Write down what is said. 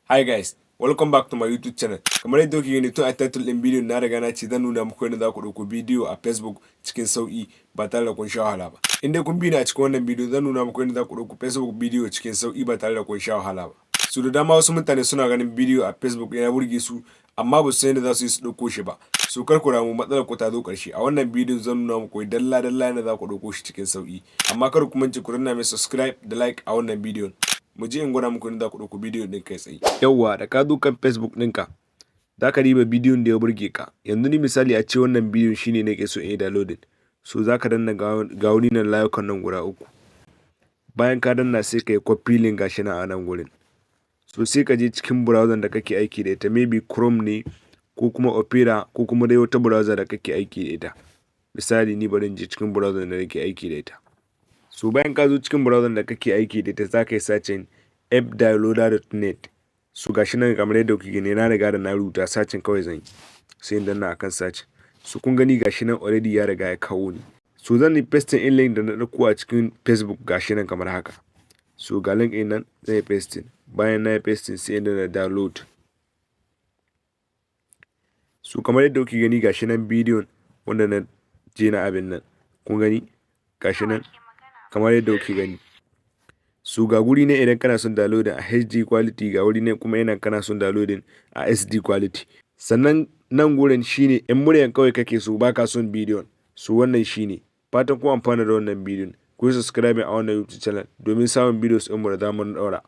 Hi guys, welcome back to my YouTube channel. Kamar yadda kuke gani tun a title ɗin bidiyon, na riga na ce zan nuna muku yadda za ku ɗauko bidiyo a Facebook cikin sauƙi ba tare da kun sha wahala ba. In dai kun bi ni a cikin wannan bidiyo, zan nuna muku yadda za ku ɗauko Facebook bidiyo cikin sauƙi ba tare da kun sha wahala ba. So da dama wasu mutane suna ganin bidiyo a Facebook yana burge su, amma ba su san yadda za su yi su ɗauko shi ba. So kar ku damu, matsalar ku ta zo ƙarshe. A wannan bidiyon zan nuna muku dalla dalla yadda za ku ɗauko shi cikin sauƙi. Amma kar ku mance ku danna mai subscribe da like a wannan bidiyon. Mu je in gwada muku yadda za ku ɗauko bidiyon ɗin kai tsaye. Yawwa, da ka zo kan Facebook ɗinka, za ka diba bidiyon da ya burge ka. Yanzu ni misali a ce wannan bidiyon shine nake so in yi downloading. So za ka danna ga wuri nan, layukan nan guda uku. Bayan ka danna, sai ka yi copy link, gashi nan a nan gurin. So sai ka je cikin browser da kake aiki da ita, maybe Chrome ne ko kuma Opera ko kuma dai wata browser da kake aiki da ita. Misali, ni bari in je cikin browser da nake aiki da ita. So bayan ka zo cikin browser da kake aiki da ita, za ka yi searching fdownloader.net. So gashi nan kamar yadda kuke gani, na riga da na rubuta, searching kawai zan yi. Sai in danna akan search. So kun gani, gashi nan already ya riga ya kawo ni. So zan yi pasting in link da na ɗauko a cikin Facebook, gashi nan kamar haka. So ga link ɗin nan, zan yi pasting. Bayan na yi pasting, sai in danna download. So kamar yadda kuke gani, gashi nan bidiyon wanda na je na abin nan. Kun gani, gashi nan kamar yadda kuke gani. So ga guri ne idan kana son downloading a HD quality, ga wuri ne kuma idan kana son downloading a SD quality. Sannan nan gurin shine in muryan kawai kake so, baka son bidiyon. So wannan shine. Fatan kun amfana da wannan bidiyon. Ku yi subscribe a wannan YouTube channel domin samun videos ɗinmu da zamu ɗaura.